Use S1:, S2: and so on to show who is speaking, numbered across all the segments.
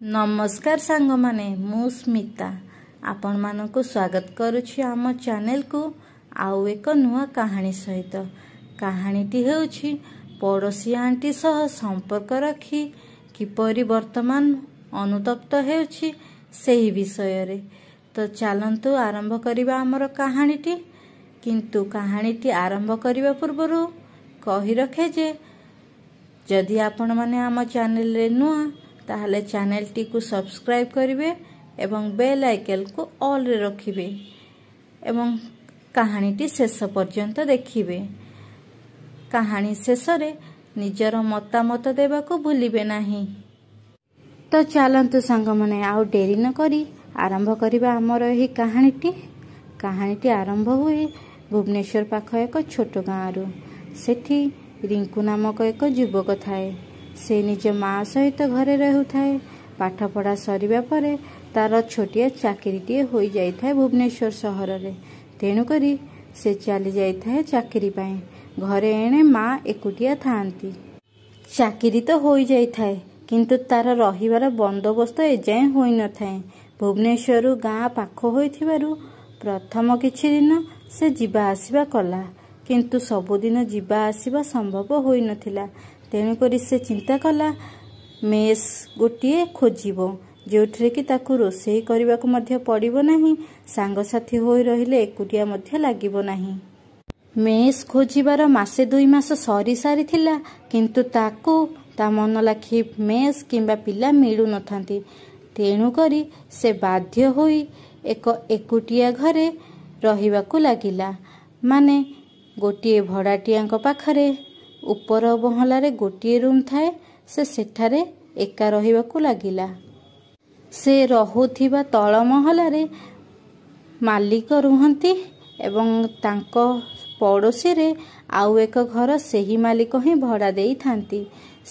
S1: ନମସ୍କାର ସାଙ୍ଗମାନେ, ମୁଁ ସ୍ମିତା ଆପଣମାନଙ୍କୁ ସ୍ୱାଗତ କରୁଛି ଆମ ଚ୍ୟାନେଲକୁ ଆଉ ଏକ ନୂଆ କାହାଣୀ ସହିତ। କାହାଣୀଟି ହେଉଛି ପଡ଼ୋଶୀ ଆଣ୍ଟି ସହ ସମ୍ପର୍କ ରଖି କିପରି ବର୍ତ୍ତମାନ ଅନୁତପ୍ତ ହେଉଛି ସେହି ବିଷୟରେ। ତ ଚାଲନ୍ତୁ ଆରମ୍ଭ କରିବା ଆମର କାହାଣୀଟି। କିନ୍ତୁ କାହାଣୀଟି ଆରମ୍ଭ କରିବା ପୂର୍ବରୁ କହି ରଖେ ଯେ ଯଦି ଆପଣମାନେ ଆମ ଚ୍ୟାନେଲରେ ନୂଆ, ତାହେଲେ ଚ୍ୟାନେଲଟିକୁ ସବସ୍କ୍ରାଇବ୍ କରିବେ ଏବଂ ବେଲ୍ ଆଇକନ୍କୁ ଅଲ୍ରେ ରଖିବେ ଏବଂ କାହାଣୀଟି ଶେଷ ପର୍ଯ୍ୟନ୍ତ ଦେଖିବେ। କାହାଣୀ ଶେଷରେ ନିଜର ମତାମତ ଦେବାକୁ ଭୁଲିବେ ନାହିଁ। ତ ଚାଲନ୍ତୁ ସାଙ୍ଗମାନେ, ଆଉ ଡେରି ନକରି ଆରମ୍ଭ କରିବା ଆମର ଏହି କାହାଣୀଟି। କାହାଣୀଟି ଆରମ୍ଭ ହୁଏ ଭୁବନେଶ୍ୱର ପାଖ ଏକ ଛୋଟ ଗାଁରୁ। ସେଠି ରିଙ୍କୁ ନାମକ ଏକ ଯୁବକ ଥାଏ। ସେ ନିଜ ମା ସହିତ ଘରେ ରହୁଥାଏ। ପାଠପଢ଼ା ସରିବା ପରେ ତାର ଛୋଟିଆ ଚାକିରିଟିଏ ହୋଇଯାଇଥାଏ ଭୁବନେଶ୍ୱର ସହରରେ। ତେଣୁକରି ସେ ଚାଲି ଯାଇଥାଏ ଚାକିରି ପାଇଁ। ଘରେ ଏଣେ ମା ଏକୁଟିଆ ଥାଆନ୍ତି। ଚାକିରି ତ ହୋଇଯାଇଥାଏ, କିନ୍ତୁ ତାର ରହିବାର ବନ୍ଦୋବସ୍ତ ଏଯାଏଁ ହୋଇନଥାଏ। ଭୁବନେଶ୍ୱରରୁ ଗାଁ ପାଖ ହୋଇଥିବାରୁ ପ୍ରଥମ କିଛି ଦିନ ସେ ଯିବା ଆସିବା କଲା, କିନ୍ତୁ ସବୁଦିନ ଯିବା ଆସିବା ସମ୍ଭବ ହୋଇନଥିଲା। ତେଣୁକରି ସେ ଚିନ୍ତା କଲା ମେସ୍ ଗୋଟିଏ ଖୋଜିବ, ଯେଉଁଥିରେ କି ତାକୁ ରୋଷେଇ କରିବାକୁ ମଧ୍ୟ ପଡ଼ିବ ନାହିଁ, ସାଙ୍ଗସାଥି ହୋଇ ରହିଲେ ଏକୁଟିଆ ମଧ୍ୟ ଲାଗିବ ନାହିଁ। ମେସ୍ ଖୋଜିବାର ମାସେ ଦୁଇ ମାସ ସରି ସାରିଥିଲା, କିନ୍ତୁ ତାକୁ ତା ମନ ଲାଖି ମେସ୍ କିମ୍ବା ପିଲା ମିଳୁନଥାନ୍ତି। ତେଣୁକରି ସେ ବାଧ୍ୟ ହୋଇ ଏକ ଏକୁଟିଆ ଘରେ ରହିବାକୁ ଲାଗିଲା। ମାନେ ଗୋଟିଏ ଭଡ଼ାଟିଆଙ୍କ ପାଖରେ ଉପର ମହଲାରେ ଗୋଟିଏ ରୁମ୍ ଥାଏ, ସେ ସେଠାରେ ଏକା ରହିବାକୁ ଲାଗିଲା। ସେ ରହୁଥିବା ତଳ ମହଲାରେ ମାଲିକ ରୁହନ୍ତି ଏବଂ ତାଙ୍କ ପଡ଼ୋଶୀରେ ଆଉ ଏକ ଘର ସେହି ମାଲିକ ହିଁ ଭଡ଼ା ଦେଇଥାନ୍ତି।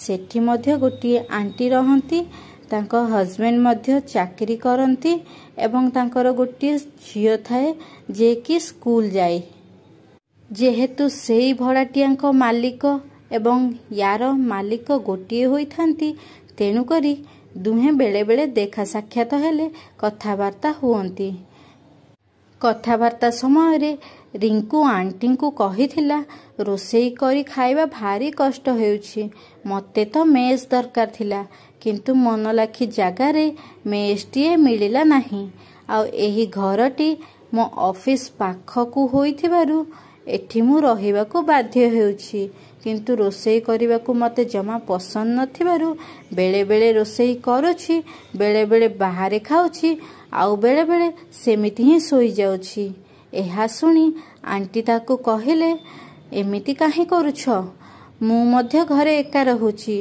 S1: ସେଠି ମଧ୍ୟ ଗୋଟିଏ ଆଣ୍ଟି ରହନ୍ତି। ତାଙ୍କ ହଜବେଣ୍ଡ ମଧ୍ୟ ଚାକିରି କରନ୍ତି ଏବଂ ତାଙ୍କର ଗୋଟିଏ ଝିଅ ଥାଏ, ଯିଏକି ସ୍କୁଲ ଯାଏ। ଯେହେତୁ ସେଇ ଭଡ଼ାଟିଆଙ୍କ ମାଲିକ ଏବଂ ୟାର ମାଲିକ ଗୋଟିଏ ହୋଇଥାନ୍ତି, ତେଣୁକରି ଦୁହେଁ ବେଳେବେଳେ ଦେଖା ସାକ୍ଷାତ ହେଲେ କଥାବାର୍ତ୍ତା ହୁଅନ୍ତି। କଥାବାର୍ତ୍ତା ସମୟରେ ରିଙ୍କୁ ଆଣ୍ଟିଙ୍କୁ କହିଥିଲା, ରୋଷେଇ କରି ଖାଇବା ଭାରି କଷ୍ଟ ହେଉଛି। ମୋତେ ତ ମେସ୍ ଦରକାର ଥିଲା, କିନ୍ତୁ ମନ ଲାଖି ଜାଗାରେ ମେସ୍ଟିଏ ମିଳିଲା ନାହିଁ। ଆଉ ଏହି ଘରଟି ମୋ ଅଫିସ ପାଖକୁ ହୋଇଥିବାରୁ ଏଠି ମୁଁ ରହିବାକୁ ବାଧ୍ୟ ହେଉଛି। କିନ୍ତୁ ରୋଷେଇ କରିବାକୁ ମୋତେ ଜମା ପସନ୍ଦ ନଥିବାରୁ ବେଳେବେଳେ ରୋଷେଇ କରୁଛି, ବେଳେବେଳେ ବାହାରେ ଖାଉଛି, ଆଉ ବେଳେବେଳେ ସେମିତି ହିଁ ଶୋଇଯାଉଛି। ଏହା ଶୁଣି ଆଣ୍ଟି ତାକୁ କହିଲେ, ଏମିତି କାହିଁ କରୁଛ? ମୁଁ ମଧ୍ୟ ଘରେ ଏକା ରହୁଛି।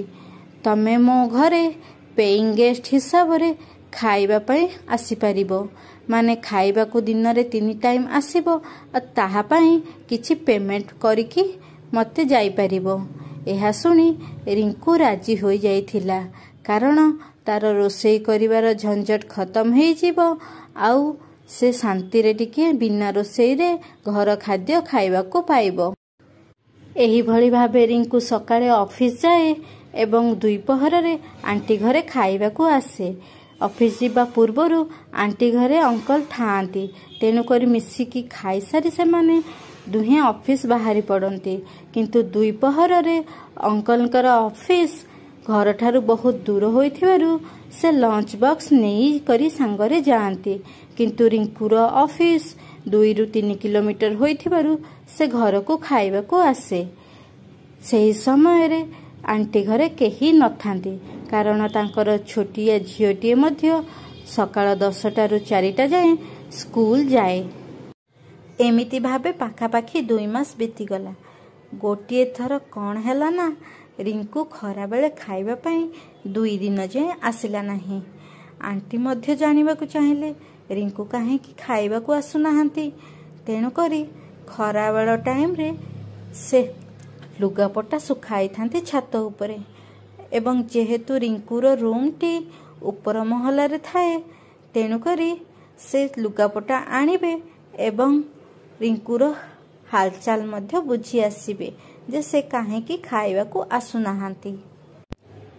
S1: ତମେ ମୋ ଘରେ ପେଇଂ ଗେଷ୍ଟ ହିସାବରେ ଖାଇବା ପାଇଁ ଆସିପାରିବ। ମାନେ ଖାଇବାକୁ ଦିନରେ 3 ଟାଇମ୍ ଆସିବ ଆଉ ତାହା ପାଇଁ କିଛି ପେମେଣ୍ଟ କରିକି ମୋତେ ଯାଇପାରିବ। ଏହା ଶୁଣି ରିଙ୍କୁ ରାଜି ହୋଇଯାଇଥିଲା, କାରଣ ତାର ରୋଷେଇ କରିବାର ଝଞ୍ଝଟ ଖତମ ହେଇଯିବ ଆଉ ସେ ଶାନ୍ତିରେ ଟିକେ ବିନା ରୋଷେଇରେ ଘର ଖାଦ୍ୟ ଖାଇବାକୁ ପାଇବ। ଏହିଭଳି ଭାବେ ରିଙ୍କୁ ସକାଳେ ଅଫିସ ଯାଏ ଏବଂ ଦ୍ୱିପହରରେ ଆଣ୍ଟି ଘରେ ଖାଇବାକୁ ଆସେ। ଅଫିସ ଯିବା ପୂର୍ବରୁ ଆଣ୍ଟି ଘରେ ଅଙ୍କଲ ଥାଆନ୍ତି, ତେଣୁକରି ମିଶିକି ଖାଇସାରି ସେମାନେ ଦୁହେଁ ଅଫିସ ବାହାରି ପଡ଼ନ୍ତି। କିନ୍ତୁ ଦ୍ୱିପହରରେ ଅଙ୍କଲଙ୍କର ଅଫିସ ଘରଠାରୁ ବହୁତ ଦୂର ହୋଇଥିବାରୁ ସେ ଲଞ୍ଚ ବକ୍ସ ନେଇକରି ସାଙ୍ଗରେ ଯାଆନ୍ତି। କିନ୍ତୁ ରିଙ୍କୁର ଅଫିସ 2ରୁ 3 କିଲୋମିଟର ହୋଇଥିବାରୁ ସେ ଘରକୁ ଖାଇବାକୁ ଆସେ। ସେହି ସମୟରେ ଆଣ୍ଟି ଘରେ କେହି ନଥାନ୍ତି, କାରଣ ତାଙ୍କର ଛୋଟିଆ ଝିଅଟିଏ ମଧ୍ୟ ସକାଳ 10ଟାରୁ 4ଟା ଯାଏଁ ସ୍କୁଲ ଯାଏ। ଏମିତି ଭାବେ ପାଖାପାଖି 2 ମାସ ବିତିଗଲା। ଗୋଟିଏ ଥର କ'ଣ ହେଲା ନା, ରିଙ୍କୁ ଖରାବେଳେ ଖାଇବା ପାଇଁ 2 ଦିନ ଯାଏଁ ଆସିଲା ନାହିଁ। ଆଣ୍ଟି ମଧ୍ୟ ଜାଣିବାକୁ ଚାହିଁଲେ ରିଙ୍କୁ କାହିଁକି ଖାଇବାକୁ ଆସୁନାହାନ୍ତି। ତେଣୁକରି ଖରାବେଳ ଟାଇମ୍ରେ ସେ ଲୁଗାପଟା ଶୁଖାଇଥାନ୍ତି ଛାତ ଉପରେ, ଏବଂ ଯେହେତୁ ରିଙ୍କୁର ରୁମ୍ଟି ଉପର ମହଲାରେ ଥାଏ, ତେଣୁକରି ସେ ଲୁଗାପଟା ଆଣିବେ ଏବଂ ରିଙ୍କୁର ହାଲଚାଲ ମଧ୍ୟ ବୁଝି ଆସିବେ ଯେ ସେ କାହିଁକି ଖାଇବାକୁ ଆସୁନାହାନ୍ତି।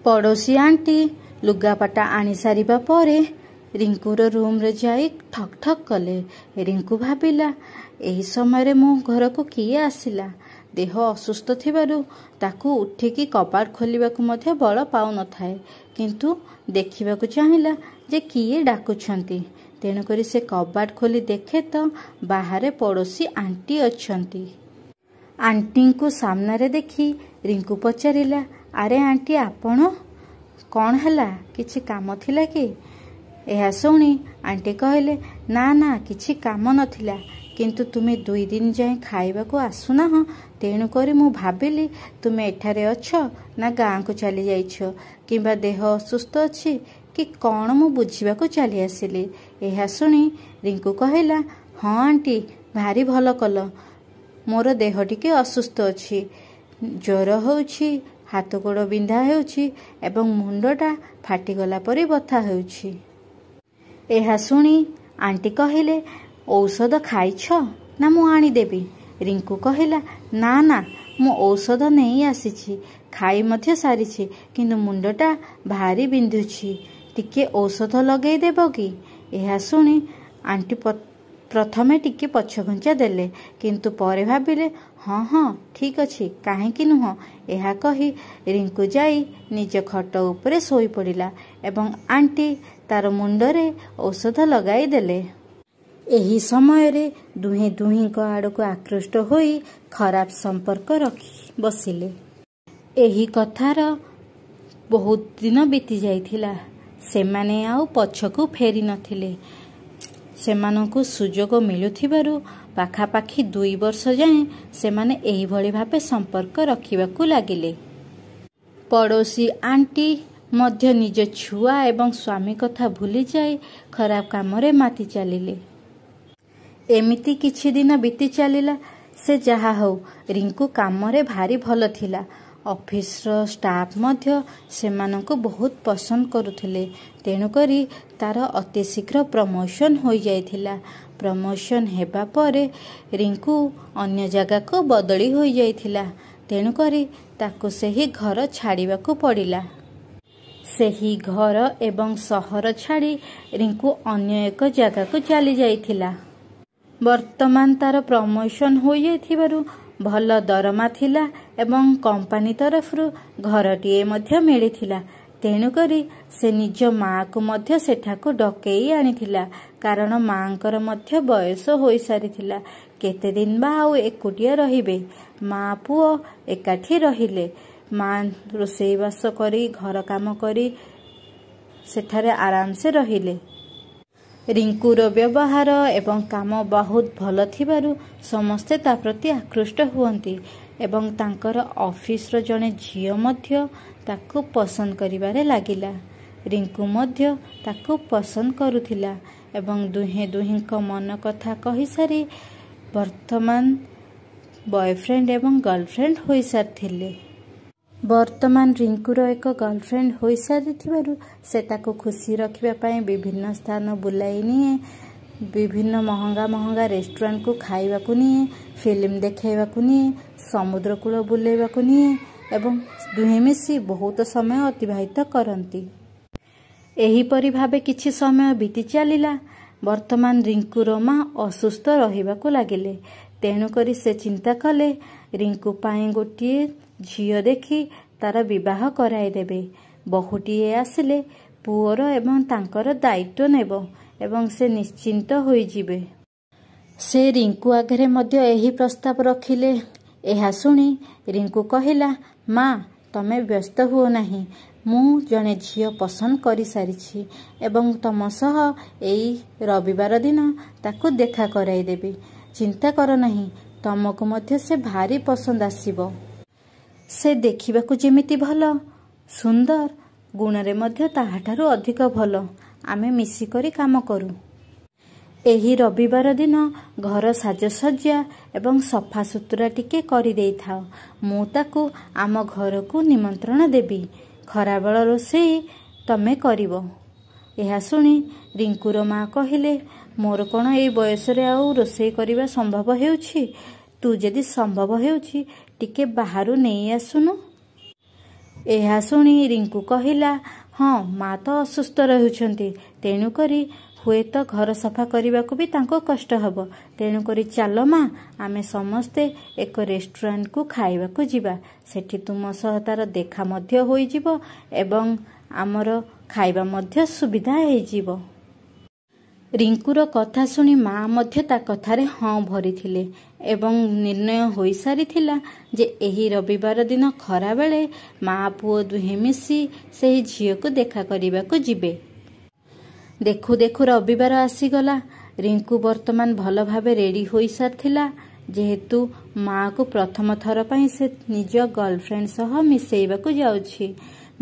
S1: ପଡ଼ୋଶୀ ଆଣ୍ଟି ଲୁଗାପଟା ଆଣିସାରିବା ପରେ ରିଙ୍କୁର ରୁମ୍ରେ ଯାଇ ଠକ୍ ଠକ୍ କଲେ। ରିଙ୍କୁ ଭାବିଲା, ଏହି ସମୟରେ ମୋ ଘରକୁ କିଏ ଆସିଲା? ଦେହ ଅସୁସ୍ଥ ଥିବାରୁ ତାକୁ ଉଠିକି କବାଟ ଖୋଲିବାକୁ ମଧ୍ୟ ବଳ ପାଉନଥାଏ, କିନ୍ତୁ ଦେଖିବାକୁ ଚାହିଁଲା ଯେ କିଏ ଡାକୁଛନ୍ତି। ତେଣୁକରି ସେ କବାଟ ଖୋଲି ଦେଖେ ତ ବାହାରେ ପଡ଼ୋଶୀ ଆଣ୍ଟି ଅଛନ୍ତି। ଆଣ୍ଟିଙ୍କୁ ସାମ୍ନାରେ ଦେଖି ରିଙ୍କୁ ପଚାରିଲା, ଆରେ ଆଣ୍ଟି, ଆପଣ? କ'ଣ ହେଲା, କିଛି କାମ ଥିଲା କି? ଏହା ଶୁଣି ଆଣ୍ଟି କହିଲେ, ନା ନା, କିଛି କାମ ନଥିଲା, କିନ୍ତୁ ତୁମେ 2 ଦିନ ଯାଏଁ ଖାଇବାକୁ ଆସୁନାହଁ, ତେଣୁକରି ମୁଁ ଭାବିଲି ତୁମେ ଏଠାରେ ଅଛ ନା ଗାଁକୁ ଚାଲିଯାଇଛ କିମ୍ବା ଦେହ ଅସୁସ୍ଥ ଅଛି କି କ'ଣ, ମୁଁ ବୁଝିବାକୁ ଚାଲି ଆସିଲି। ଏହା ଶୁଣି ରିଙ୍କୁ କହିଲା, ହଁ ଆଣ୍ଟି, ଭାରି ଭଲ କଲ। ମୋର ଦେହ ଟିକେ ଅସୁସ୍ଥ ଅଛି, ଜ୍ୱର ହେଉଛି, ହାତ ଗୋଡ଼ ବିନ୍ଧା ହେଉଛି ଏବଂ ମୁଣ୍ଡଟା ଫାଟିଗଲା ପରି ବଥା ହେଉଛି। ଏହା ଶୁଣି ଆଣ୍ଟି କହିଲେ, ଔଷଧ ଖାଇଛ ନା ମୁଁ ଆଣିଦେବି? ରିଙ୍କୁ କହିଲା, ନା ନା, ମୁଁ ଔଷଧ ନେଇ ଆସିଛି, ଖାଇ ମଧ୍ୟ ସାରିଛି, କିନ୍ତୁ ମୁଣ୍ଡଟା ଭାରି ବିନ୍ଧୁଛି, ଟିକେ ଔଷଧ ଲଗେଇ ଦେବ କି? ଏହା ଶୁଣି ଆଣ୍ଟି ପ୍ରଥମେ ଟିକେ ପଛଘୁଞ୍ଚା ଦେଲେ, କିନ୍ତୁ ପରେ ଭାବିଲେ, ହଁ ହଁ, ଠିକ୍ ଅଛି, କାହିଁକି ନୁହଁ। ଏହା କହି ରିଙ୍କୁ ଯାଇ ନିଜ ଖଟ ଉପରେ ଶୋଇପଡ଼ିଲା ଏବଂ ଆଣ୍ଟି ତାର ମୁଣ୍ଡରେ ଔଷଧ ଲଗାଇ ଦେଲେ। ଏହି ସମୟରେ ଦୁହେଁ ଦୁହିଁଙ୍କ ଆଡ଼କୁ ଆକୃଷ୍ଟ ହୋଇ ଖରାପ ସମ୍ପର୍କ ରଖି ବସିଲେ। ଏହି କଥାର ବହୁତ ଦିନ ବିତି ଯାଇଥିଲା। ସେମାନେ ଆଉ ପଛକୁ ଫେରି ନଥିଲେ। ସେମାନଙ୍କୁ ସୁଯୋଗ ମିଳୁଥିବାରୁ ପାଖାପାଖି 2 ବର୍ଷ ଯାଏଁ ସେମାନେ ଏହିଭଳି ଭାବେ ସମ୍ପର୍କ ରଖିବାକୁ ଲାଗିଲେ। ପଡ଼ୋଶୀ ଆଣ୍ଟି ମଧ୍ୟ ନିଜ ଛୁଆ ଏବଂ ସ୍ୱାମୀ କଥା ଭୁଲିଯାଇ ଖରାପ କାମରେ ମାତି ଚାଲିଲେ। ଏମିତି କିଛି ଦିନ ବିତି ଚାଲିଲା। ସେ ଯାହା ହେଉ, ରିଙ୍କୁ କାମରେ ଭାରି ଭଲ ଥିଲା। ଅଫିସର ଷ୍ଟାଫ୍ ମଧ୍ୟ ସେମାନଙ୍କୁ ବହୁତ ପସନ୍ଦ କରୁଥିଲେ। ତେଣୁକରି ତାର ଅତି ଶୀଘ୍ର ପ୍ରମୋସନ୍ ହୋଇଯାଇଥିଲା। ପ୍ରମୋସନ୍ ହେବା ପରେ ରିଙ୍କୁ ଅନ୍ୟ ଜାଗାକୁ ବଦଳି ହୋଇଯାଇଥିଲା। ତେଣୁକରି ତାକୁ ସେହି ଘର ଛାଡ଼ିବାକୁ ପଡ଼ିଲା। ସେହି ଘର ଏବଂ ସହର ଛାଡ଼ି ରିଙ୍କୁ ଅନ୍ୟ ଏକ ଜାଗାକୁ ଚାଲି ଯାଇଥିଲା। ବର୍ତ୍ତମାନ ତାର ପ୍ରମୋସନ୍ ହୋଇଯାଇଥିବାରୁ ଭଲ ଦରମା ଥିଲା ଏବଂ କମ୍ପାନୀ ତରଫରୁ ଘରଟିଏ ମଧ୍ୟ ମିଳିଥିଲା। ତେଣୁକରି ସେ ନିଜ ମାଆକୁ ମଧ୍ୟ ସେଠାକୁ ଡକେଇ ଆଣିଥିଲା, କାରଣ ମାଆଙ୍କର ମଧ୍ୟ ବୟସ ହୋଇସାରିଥିଲା। କେତେଦିନ ବା ଆଉ ଏକୁଟିଆ ରହିବେ? ମାଆ ପୁଅ ଏକାଠି ରହିଲେ। ମା ରୋଷେଇବାସ କରି, ଘର କାମ କରି ସେଠାରେ ଆରାମସେ ରହିଲେ। ରିଙ୍କୁର ବ୍ୟବହାର ଏବଂ କାମ ବହୁତ ଭଲ ଥିବାରୁ ସମସ୍ତେ ତା ପ୍ରତି ଆକୃଷ୍ଟ ହୁଅନ୍ତି ଏବଂ ତାଙ୍କର ଅଫିସର ଜଣେ ଝିଅ ମଧ୍ୟ ତାକୁ ପସନ୍ଦ କରିବାରେ ଲାଗିଲା। ରିଙ୍କୁ ମଧ୍ୟ ତାକୁ ପସନ୍ଦ କରୁଥିଲା ଏବଂ ଦୁହେଁ ଦୁହିଁଙ୍କ ମନ କଥା କହିସାରି ବର୍ତ୍ତମାନ ବୟଫ୍ରେଣ୍ଡ ଏବଂ ଗର୍ଲଫ୍ରେଣ୍ଡ ହୋଇସାରିଥିଲେ। ବର୍ତ୍ତମାନ ରିଙ୍କୁର ଏକ ଗର୍ଲଫ୍ରେଣ୍ଡ ହୋଇସାରିଥିବାରୁ ସେ ତାକୁ ଖୁସି ରଖିବା ପାଇଁ ବିଭିନ୍ନ ସ୍ଥାନ ବୁଲାଇ ନିଏ, ବିଭିନ୍ନ ମହଙ୍ଗା ମହଙ୍ଗା ରେଷ୍ଟୁରାଣ୍ଟକୁ ଖାଇବାକୁ ନିଏ, ଫିଲ୍ମ ଦେଖାଇବାକୁ ନିଏ, ସମୁଦ୍ରକୂଳ ବୁଲେଇବାକୁ ନିଏ ଏବଂ ଦୁହେଁ ମିଶି ବହୁତ ସମୟ ଅତିବାହିତ କରନ୍ତି। ଏହିପରି ଭାବେ କିଛି ସମୟ ବିତି ଚାଲିଲା। ବର୍ତ୍ତମାନ ରିଙ୍କୁର ମା ଅସୁସ୍ଥ ରହିବାକୁ ଲାଗିଲେ। ତେଣୁକରି ସେ ଚିନ୍ତା କଲେ ରିଙ୍କୁ ପାଇଁ ଗୋଟିଏ ଝିଅ ଦେଖି ତାର ବିବାହ କରାଇଦେବେ। ବୋହୂଟିଏ ଆସିଲେ ପୁଅର ଏବଂ ତାଙ୍କର ଦାୟିତ୍ୱ ନେବ ଏବଂ ସେ ନିଶ୍ଚିନ୍ତ ହୋଇଯିବେ। ସେ ରିଙ୍କୁ ଆଗରେ ମଧ୍ୟ ଏହି ପ୍ରସ୍ତାବ ରଖିଲେ। ଏହା ଶୁଣି ରିଙ୍କୁ କହିଲା, ମା, ତମେ ବ୍ୟସ୍ତ ହୁଅ ନାହିଁ, ମୁଁ ଜଣେ ଝିଅ ପସନ୍ଦ କରିସାରିଛି ଏବଂ ତମ ସହ ଏଇ ରବିବାର ଦିନ ତାକୁ ଦେଖା କରାଇଦେବି। ଚିନ୍ତା କର ନାହିଁ, ତମକୁ ମଧ୍ୟ ସେ ଭାରି ପସନ୍ଦ ଆସିବ। ସେ ଦେଖିବାକୁ ଯେମିତି ଭଲ, ସୁନ୍ଦର, ଗୁଣରେ ମଧ୍ୟ ତାହାଠାରୁ ଅଧିକ ଭଲ। ଆମେ ମିଶିକରି କାମ କରୁ। ଏହି ରବିବାର ଦିନ ଘର ସାଜସଜ୍ଜା ଏବଂ ସଫାସୁତୁରା ଟିକେ କରିଦେଇଥାଅ। ମୁଁ ତାକୁ ଆମ ଘରକୁ ନିମନ୍ତ୍ରଣ ଦେବି। ଖରାବେଳ ରୋଷେଇ ତମେ କରିବ। ଏହା ଶୁଣି ରିଙ୍କୁର ମା କହିଲେ, ମୋର କ'ଣ ଏଇ ବୟସରେ ଆଉ ରୋଷେଇ କରିବା ସମ୍ଭବ ହେଉଛି? ତୁ ଯଦି ସମ୍ଭବ ହେଉଛି ଟିକେ ବାହାରୁ ନେଇ ଆସୁନୁ। ଏହା ଶୁଣି ରିଙ୍କୁ କହିଲା, ହଁ, ମା ତ ଅସୁସ୍ଥ ରହୁଛନ୍ତି, ତେଣୁକରି ହୁଏତ ଘର ସଫା କରିବାକୁ ବି ତାଙ୍କୁ କଷ୍ଟ ହେବ। ତେଣୁକରି ଚାଲ ମା, ଆମେ ସମସ୍ତେ ଏକ ରେଷ୍ଟୁରାଣ୍ଟକୁ ଖାଇବାକୁ ଯିବା। ସେଠି ତୁମ ସହ ତାର ଦେଖା ମଧ୍ୟ ହୋଇଯିବ ଏବଂ ଆମର ଖାଇବା ମଧ୍ୟ ସୁବିଧା ହେଇଯିବ। ରିଙ୍କୁର କଥା ଶୁଣି ମା ମଧ୍ୟ ତା କଥାରେ ହଁ ଭରିଥିଲେ ଏବଂ ନିର୍ଣ୍ଣୟ ହୋଇସାରିଥିଲା ଯେ ଏହି ରବିବାର ଦିନ ଖରାବେଳେ ମା ପୁଅ ଦୁହେଁ ମିଶି ସେହି ଝିଅକୁ ଦେଖା କରିବାକୁ ଯିବେ। ଦେଖୁ ଦେଖୁ ରବିବାର ଆସିଗଲା। ରିଙ୍କୁ ବର୍ତ୍ତମାନ ଭଲ ଭାବେ ରେଡି ହୋଇସାରିଥିଲା, ଯେହେତୁ ମାଆକୁ ପ୍ରଥମ ଥର ପାଇଁ ସେ ନିଜ ଗର୍ଲଫ୍ରେଣ୍ଡ ସହ ମିଶେଇବାକୁ ଯାଉଛି।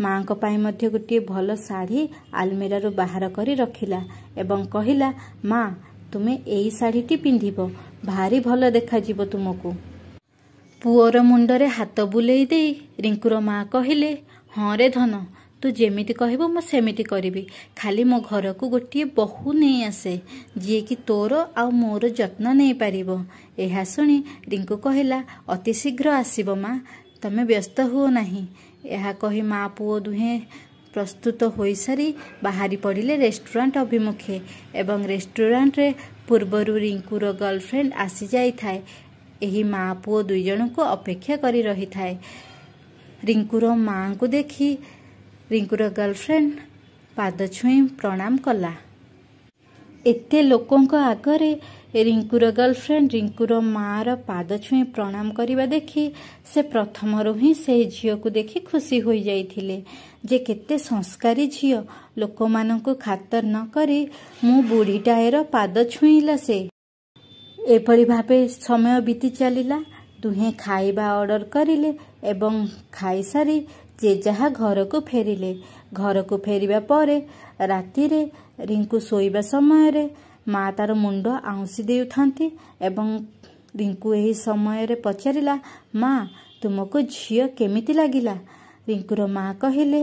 S1: ମାଆଙ୍କ ପାଇଁ ମଧ୍ୟ ଗୋଟିଏ ଭଲ ଶାଢ଼ୀ ଆଲମିରାରୁ ବାହାର କରି ରଖିଲା ଏବଂ କହିଲା, ମା, ତୁମେ ଏଇ ଶାଢ଼ୀଟି ପିନ୍ଧିବ, ଭାରି ଭଲ ଦେଖାଯିବ ତୁମକୁ। ପୁଅର ମୁଣ୍ଡରେ ହାତ ବୁଲେଇ ଦେଇ ରିଙ୍କୁର ମା କହିଲେ, ହଁ ରେ ଧନ, ତୁ ଯେମିତି କହିବୁ ମୁଁ ସେମିତି କରିବି। ଖାଲି ମୋ ଘରକୁ ଗୋଟିଏ ବୋହୂ ନେଇ ଆସେ, ଯିଏକି ତୋର ଆଉ ମୋର ଯତ୍ନ ନେଇପାରିବ। ଏହା ଶୁଣି ରିଙ୍କୁ କହିଲା, ଅତି ଶୀଘ୍ର ଆସିବ ମା, ତମେ ବ୍ୟସ୍ତ ହୁଅ ନାହିଁ। ଏହା କହି ମା ପୁଅ ଦୁହେଁ ପ୍ରସ୍ତୁତ ହୋଇସାରି ବାହାରି ପଡ଼ିଲେ ରେଷ୍ଟୁରାଣ୍ଟ ଅଭିମୁଖେ ଏବଂ ରେଷ୍ଟୁରାଣ୍ଟରେ ପୂର୍ବରୁ ରିଙ୍କୁର ଗର୍ଲଫ୍ରେଣ୍ଡ ଆସିଯାଇଥାଏ। ଏହି ମା ପୁଅ ଦୁଇଜଣଙ୍କୁ ଅପେକ୍ଷା କରି ରହିଥାଏ। ରିଙ୍କୁର ମାଆଙ୍କୁ ଦେଖି ରିଙ୍କୁର ଗର୍ଲଫ୍ରେଣ୍ଡ ପାଦ ଛୁଇଁ ପ୍ରଣାମ କଲା। ଏତେ ଲୋକଙ୍କ ଆଗରେ ରିଙ୍କୁର ଗର୍ଲଫ୍ରେଣ୍ଡ ରିଙ୍କୁର ମାଆର ପାଦ ଛୁଇଁ ପ୍ରଣାମ କରିବା ଦେଖି ସେ ପ୍ରଥମରୁ ହିଁ ସେହି ଝିଅକୁ ଦେଖି ଖୁସି ହୋଇଯାଇଥିଲେ ଯେ କେତେ ସଂସ୍କାରୀ ଝିଅ, ଲୋକମାନଙ୍କୁ ଖାତର ନ କରି ମୁଁ ବୁଢ଼ୀଟାଏର ପାଦ ଛୁଇଁଲା ସେ। ଏପରି ଭାବେ ସମୟ ବିତି ଚାଲିଲା। ଦୁହେଁ ଖାଇବା ଅର୍ଡର କରିଲେ ଏବଂ ଖାଇସାରି ଯେ ଯାହା ଘରକୁ ଫେରିଲେ। ଘରକୁ ଫେରିବା ପରେ ରାତିରେ ରିଙ୍କୁ ଶୋଇବା ସମୟରେ ମା ତାର ମୁଣ୍ଡ ଆଉଁସି ଦେଉଥାନ୍ତି ଏବଂ ରିଙ୍କୁ ଏହି ସମୟରେ ପଚାରିଲା, ମା, ତୁମକୁ ଝିଅ କେମିତି ଲାଗିଲା? ରିଙ୍କୁର ମା କହିଲେ,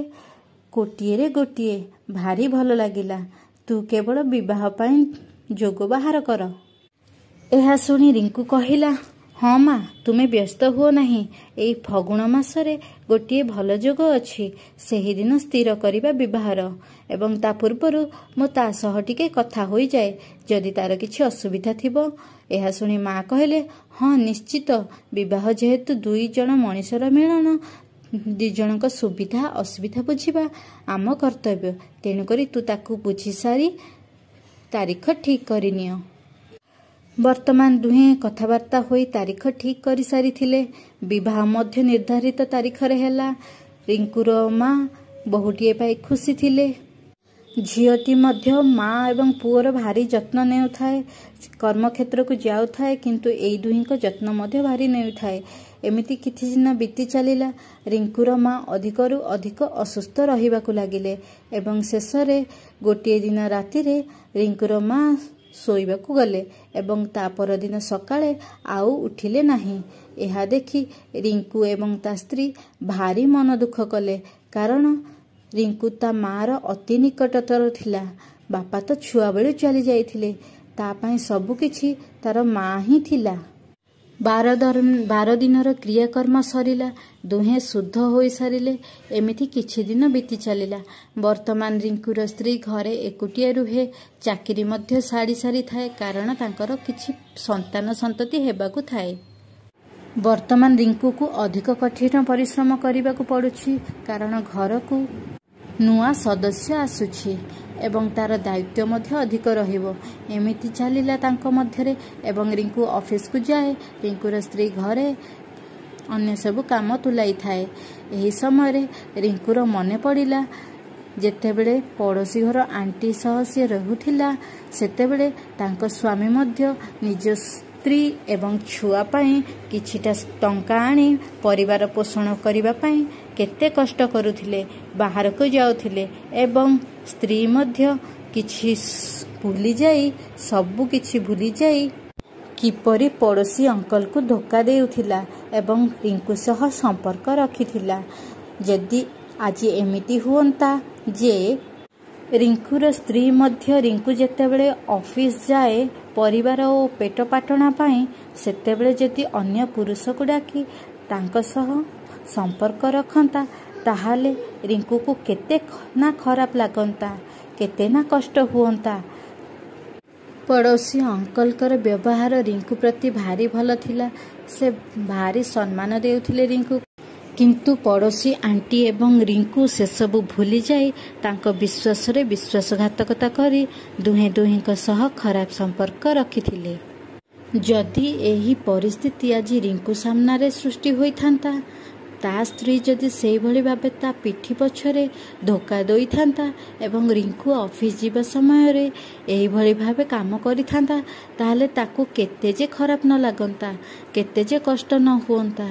S1: କୋଟିଏରେ ଗୋଟିଏ, ଭାରି ଭଲ ଲାଗିଲା। ତୁ କେବଳ ବିବାହ ପାଇଁ ଯୋଗ ବାହାର କର। ଏହା ଶୁଣି ରିଙ୍କୁ କହିଲା, ହଁ ମା, ତୁମେ ବ୍ୟସ୍ତ ହୁଅ ନାହିଁ। ଏଇ ଫଗୁଣ ମାସରେ ଗୋଟିଏ ଭଲ ଯୋଗ ଅଛି, ସେହିଦିନ ସ୍ଥିର କରିବା ବିବାହର। ଏବଂ ତା ପୂର୍ବରୁ ମୁଁ ତା ସହ ଟିକେ କଥା ହୋଇଯାଏ, ଯଦି ତାର କିଛି ଅସୁବିଧା ଥିବ। ଏହା ଶୁଣି ମା କହିଲେ, ହଁ ନିଶ୍ଚିତ, ବିବାହ ଯେହେତୁ ଦୁଇ ଜଣ ମଣିଷର ମିଳନ, ଦୁଇ ଜଣଙ୍କ ସୁବିଧା ଅସୁବିଧା ବୁଝିବା ଆମ କର୍ତ୍ତବ୍ୟ। ତେଣୁକରି ତୁ ତାକୁ ବୁଝିସାରି ତାରିଖ ଠିକ୍ କରିନିଅ। ବର୍ତ୍ତମାନ ଦୁହେଁ କଥାବାର୍ତ୍ତା ହୋଇ ତାରିଖ ଠିକ୍ କରିସାରିଥିଲେ। ବିବାହ ମଧ୍ୟ ନିର୍ଦ୍ଧାରିତ ତାରିଖରେ ହେଲା। ରିଙ୍କୁର ମା ବୋହୂଟିଏ ପାଇ ଖୁସି ଥିଲେ। ଝିଅଟି ମଧ୍ୟ ମା ଏବଂ ପୁଅର ଭାରି ଯତ୍ନ ନେଉଥାଏ। କର୍ମକ୍ଷେତ୍ରକୁ ଯାଉଥାଏ, କିନ୍ତୁ ଏଇ ଦୁହିଁଙ୍କ ଯତ୍ନ ମଧ୍ୟ ଭାରି ନେଉଥାଏ। ଏମିତି କିଛି ଦିନ ବିତି ଚାଲିଲା। ରିଙ୍କୁର ମା ଅଧିକରୁ ଅଧିକ ଅସୁସ୍ଥ ରହିବାକୁ ଲାଗିଲେ ଏବଂ ଶେଷରେ ଗୋଟିଏ ଦିନ ରାତିରେ ରିଙ୍କୁର ମା ଶୋଇବାକୁ ଗଲେ ଏବଂ ତା ପରଦିନ ସକାଳେ ଆଉ ଉଠିଲେ ନାହିଁ। ଏହା ଦେଖି ରିଙ୍କୁ ଏବଂ ତା ସ୍ତ୍ରୀ ଭାରି ମନ ଦୁଃଖ କଲେ, କାରଣ ରିଙ୍କୁ ତା ମାଆର ଅତି ନିକଟତର ଥିଲା। ବାପା ତ ଛୁଆବେଳୁ ଚାଲି ଯାଇଥିଲେ, ତା ପାଇଁ ସବୁକିଛି ତାର ମା ହିଁ ଥିଲା। 12 ଦିନର କ୍ରିୟାକର୍ମ ସରିଲା, ଦୁହେଁ ଶୁଦ୍ଧ ହୋଇସାରିଲେ। ଏମିତି କିଛି ଦିନ ବିତି ଚାଲିଲା। ବର୍ତ୍ତମାନ ରିଙ୍କୁର ସ୍ତ୍ରୀ ଘରେ ଏକୁଟିଆ ରୁହେ। ଚାକିରି ମଧ୍ୟ ଛାଡ଼ି ସାରିଥାଏ, କାରଣ ତାଙ୍କର କିଛି ସନ୍ତାନ ସନ୍ତତି ହେବାକୁ ଥାଏ। ବର୍ତ୍ତମାନ ରିଙ୍କୁକୁ ଅଧିକ କଠିନ ପରିଶ୍ରମ କରିବାକୁ ପଡୁଛି, କାରଣ ଘରକୁ ନୂଆ ସଦସ୍ୟ ଆସୁଛି ଏବଂ ତାର ଦାୟିତ୍ୱ ମଧ୍ୟ ଅଧିକ ରହିବ। ଏମିତି ଚାଲିଲା ତାଙ୍କ ମଧ୍ୟରେ ଏବଂ ରିଙ୍କୁ ଅଫିସକୁ ଯାଏ, ରିଙ୍କୁର ସ୍ତ୍ରୀ ଘରେ ଅନ୍ୟ ସବୁ କାମ ତୁଲାଇଥାଏ। ଏହି ସମୟରେ ରିଙ୍କୁର ମନେ ପଡ଼ିଲା, ଯେତେବେଳେ ପଡ଼ୋଶୀ ଘର ଆଣ୍ଟି ସହ ସିଏ ରହୁଥିଲା, ସେତେବେଳେ ତାଙ୍କ ସ୍ୱାମୀ ମଧ୍ୟ ନିଜ ସ୍ତ୍ରୀ ଏବଂ ଛୁଆ ପାଇଁ କିଛିଟା ଟଙ୍କା ଆଣି ପରିବାର ପୋଷଣ କରିବା ପାଇଁ କେତେ କଷ୍ଟ କରୁଥିଲେ, ବାହାରକୁ ଯାଉଥିଲେ ଏବଂ ସ୍ତ୍ରୀ ମଧ୍ୟ କିଛି ଭୁଲିଯାଇ, ସବୁ କିଛି ଭୁଲିଯାଇ କିପରି ପଡ଼ୋଶୀ ଅଙ୍କଲକୁ ଧୋକା ଦେଉଥିଲା ଏବଂ ରିଙ୍କୁ ସହ ସମ୍ପର୍କ ରଖିଥିଲା। ଯଦି ଆଜି ଏମିତି ହୁଅନ୍ତା ଯେ ରିଙ୍କୁର ସ୍ତ୍ରୀ ମଧ୍ୟ ରିଙ୍କୁ ଯେତେବେଳେ ଅଫିସ ଯାଏ ପରିବାର ଓ ପେଟ ପାଟଣା ପାଇଁ, ସେତେବେଳେ ଯଦି ଅନ୍ୟ ପୁରୁଷକୁ ଡାକି ତାଙ୍କ ସହ ସମ୍ପର୍କ ରଖନ୍ତା, ତାହେଲେ ରିଙ୍କୁକୁ କେତେ ନା ଖରାପ ଲାଗନ୍ତା, କେତେ ନା କଷ୍ଟ ହୁଅନ୍ତା। ପଡ଼ୋଶୀ ଅଙ୍କଲଙ୍କର ବ୍ୟବହାର ରିଙ୍କୁ ପ୍ରତି ଭାରି ଭଲ ଥିଲା। ସେ ଭାରି ସମ୍ମାନ ଦେଉଥିଲେ ରିଙ୍କୁକୁ। କିନ୍ତୁ ପଡ଼ୋଶୀ ଆଣ୍ଟି ଏବଂ ରିଙ୍କୁ ସେସବୁ ଭୁଲିଯାଇ ତାଙ୍କ ବିଶ୍ୱାସରେ ବିଶ୍ୱାସଘାତକତା କରି ଦୁହେଁ ଦୁହିଁଙ୍କ ସହ ଖରାପ ସମ୍ପର୍କ ରଖିଥିଲେ। ଯଦି ଏହି ପରିସ୍ଥିତି ଆଜି ରିଙ୍କୁ ସାମ୍ନାରେ ସୃଷ୍ଟି ହୋଇଥାନ୍ତା, ତା ସ୍ତ୍ରୀ ଯଦି ସେଇଭଳି ଭାବେ ତା ପିଠି ପଛରେ ଧୋକା ଦେଇଥାନ୍ତା ଏବଂ ରିଙ୍କୁ ଅଫିସ ଯିବା ସମୟରେ ଏହିଭଳି ଭାବେ କାମ କରିଥାନ୍ତା, ତାହେଲେ ତାକୁ କେତେ ଯେ ଖରାପ ନ ଲାଗନ୍ତା, କେତେ ଯେ କଷ୍ଟ ନ ହୁଅନ୍ତା।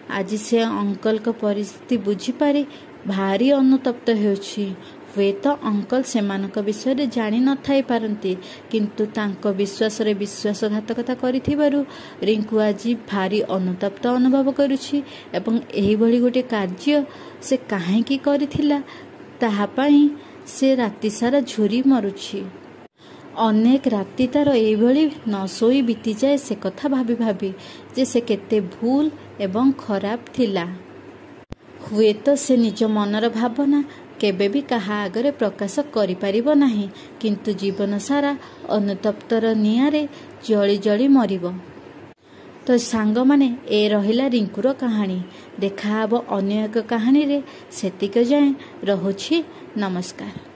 S1: ଆଜି ସେ ଅଙ୍କଲଙ୍କ ପରିସ୍ଥିତି ବୁଝିପାରି ଭାରି ଅନୁତପ୍ତ ହେଉଛି। ହୁଏତ ଅଙ୍କଲ ସେମାନଙ୍କ ବିଷୟରେ ଜାଣି ନଥାଇ ପାରନ୍ତି, କିନ୍ତୁ ତାଙ୍କ ବିଶ୍ୱାସରେ ବିଶ୍ୱାସଘାତକତା କରିଥିବାରୁ ରିଙ୍କୁ ଆଜି ଭାରି ଅନୁତପ୍ତ ଅନୁଭବ କରୁଛି ଏବଂ ଏହିଭଳି ଗୋଟିଏ କାର୍ଯ୍ୟ ସେ କାହିଁକି କରିଥିଲା ତାହା ପାଇଁ ସେ ରାତିସାରା ଝୁରି ମରୁଛି। ଅନେକ ରାତି ତାର ଏଇଭଳି ନ ଶୋଇ ବିତିଯାଏ ସେ କଥା ଭାବି ଭାବି ଯେ ସେ କେତେ ଭୁଲ ଏବଂ ଖରାପ ଥିଲା। ହୁଏତ ସେ ନିଜ ମନର ଭାବନା କେବେ ବି କାହା ଆଗରେ ପ୍ରକାଶ କରିପାରିବ ନାହିଁ, କିନ୍ତୁ ଜୀବନ ସାରା ଅନୁତପ୍ତର ନିଆଁରେ ଜଳି ଜଳି ମରିବ। ତ ସାଙ୍ଗମାନେ, ଏ ରହିଲା ରିଙ୍କୁର କାହାଣୀ। ଦେଖାହବ ଅନ୍ୟ ଏକ କାହାଣୀରେ। ସେତିକି ଯାଏଁ ରହୁଛି, ନମସ୍କାର।